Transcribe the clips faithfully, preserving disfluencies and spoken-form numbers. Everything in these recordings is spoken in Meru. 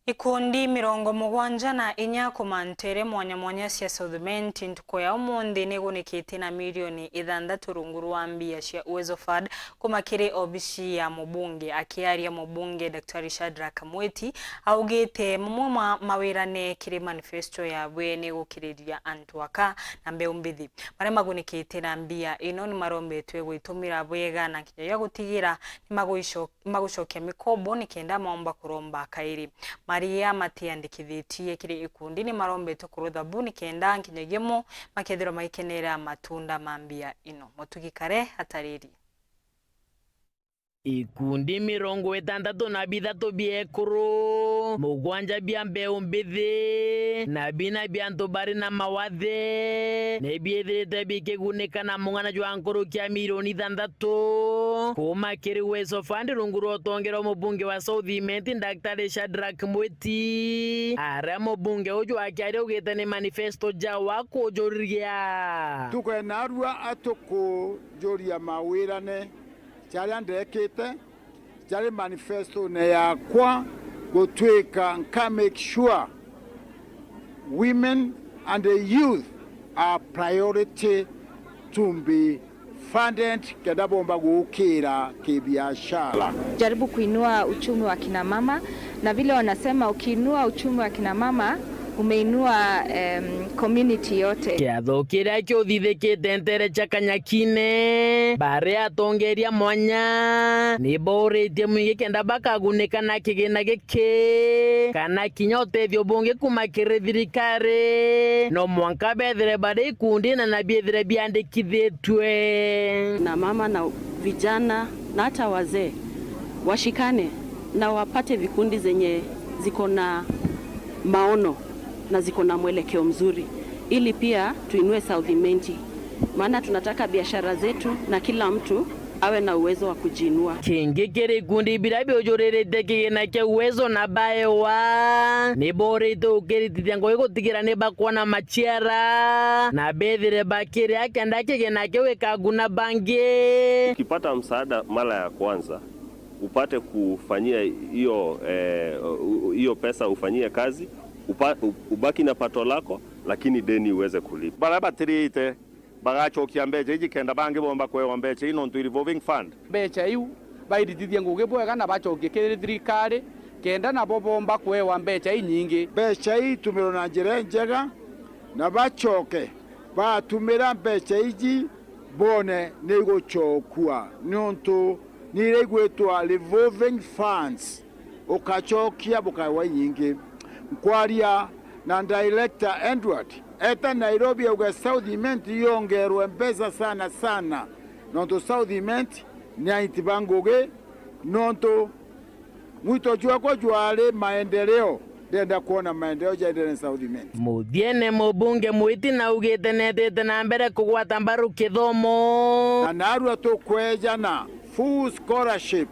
Ikundi mirongo mugwanja na inya kuma nteere mwanya mwanya cia South Imenti ntuku ya umunthi nigunikite na milioni ithanthatu rungu rwa mbia cia Uwezo Fund kuma kiri obici ya mubunge. Akiaria mubunge Daktari Shadrack Mwiti augite mamwe ma mawirane kiri manifesto yawe ni gukiriria antu aka na mbeu mbithi. Maria magunikite na mbia ino ni marombetwe gwitumira bwega na nkinyagia gutigira ni maguico-, magucokia mikobo nikenda maomba kuromba kairi. Maria matiandikithitie kiri ikundi ni marombetwe kurutha bu nikenda nkinyagia mo makethirwa magikenera matunda ma mbia ino. Mutugi Kare atariri. Ikundi mirongo itantatu na bithatu bia ekuru, mugwanja bia mbeu mbithi, na bina bia antu bari na mawathe, ni biithirite bikigunika na mung'ana jwa nkuruki ya milioni ithanthatu kuma kiri Uwezo Fund rungu rwa utongeria wa mubunge wa South Imenti, Daktari Shadrack Mwiti, aria mubunge uju akiaria augite ni manifesto jawa kujuriria. Tukwena arua atukujuria mawirane jaria ndekite jari manifestone yakwa gutwika nka make sure women and the youth are priority to be funded kenda bomba gukira kibiashara. Jaribu kuinua uchumi wa kina mama, na vile wanasema, ukiinua uchumi wa kina mama, umeinua, em, community yote. Kiatho kiria kiuthithikite ntere cia Kanyakine, baria atongeria mwanya ni bauritie mwingi kenda bakagunika na kigina giki, kana kinya utethio bungi kuma kiri thirikari. No mwanka bethire bari ikundine na biethire biandikithitue. Na mama na vijana na hata wazee washikane na wapate vikundi zenye ziko na maono na ziko na mwelekeo mzuri, ili pia tuinue South Imenti, maana tunataka biashara zetu na kila mtu awe na uwezo wa kujiinua. Kingi kiri ikundi biria biujuriritie kigina kia Uwezo na baewa, ni boritwe ukiritithia ngugi gutigira ni bakwona maciara, na bethire bakiria kenda kigina kiu gikaguna bangi. Ukipata msaada mara ya kwanza, upate kufanyia hiyo, eh, hiyo pesa ufanyie kazi, upa-, ubaki na pato lako, lakini deni uweze kulipa. Baria batiriite bagacokia mbeca iji kenda bangi bomba kwewa mbeca ii nontu i revolving fund. Mbeca iu bairitithie ngugi bwega na bacokie kiri thirikari kenda nabo bomba kwewa mbeca inyingi. Mbeca ii itumirwe na njira injega na bacoke batumira mbeca iji bone ni igucokua, niuntu ni iria igwitwa revolving funds, ukacokia bukaewa inyingi. Nkwaria na Director Edward, eta Nairobi auge South Imenti yongerwe mbeca sana sana, nontu South Imenti ni aiti ba ngugi, nontu mwito jwakwa jwari maendeleo, ndenda kwona maendeleo jaendelee South Imenti. Muthiene mubunge Mwiti naugite netite na mbere kugwata mbaru kithomo. Na narua tukwejana full scholarship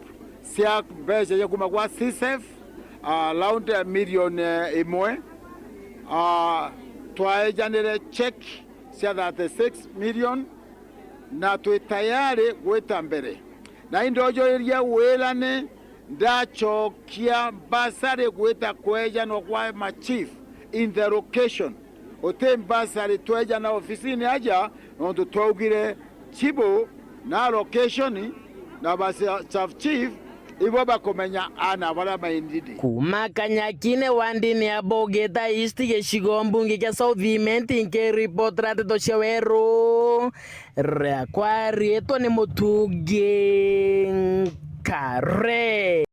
cia mbeca cia kuma gwa CSEF, around milioni imwe. Ah, twaejanire check cia thirty-six million, na twi tayari gwita mbere. Na indojoriria wirane, ndacokia mbasari gwita kwejanwa kwa machief in the location. Uti mbasari twejana ofisini aja, nontu twaugire chibu na location na ba sub chief ibo bakumenya ana baria maindidi. Kuma Kanyakine wa ndini ya Bogita East, gicigo mbunge kia South Imenti, nkiripotera ndeto cia weru, riakwa riitwa ni Mutungi Nkare.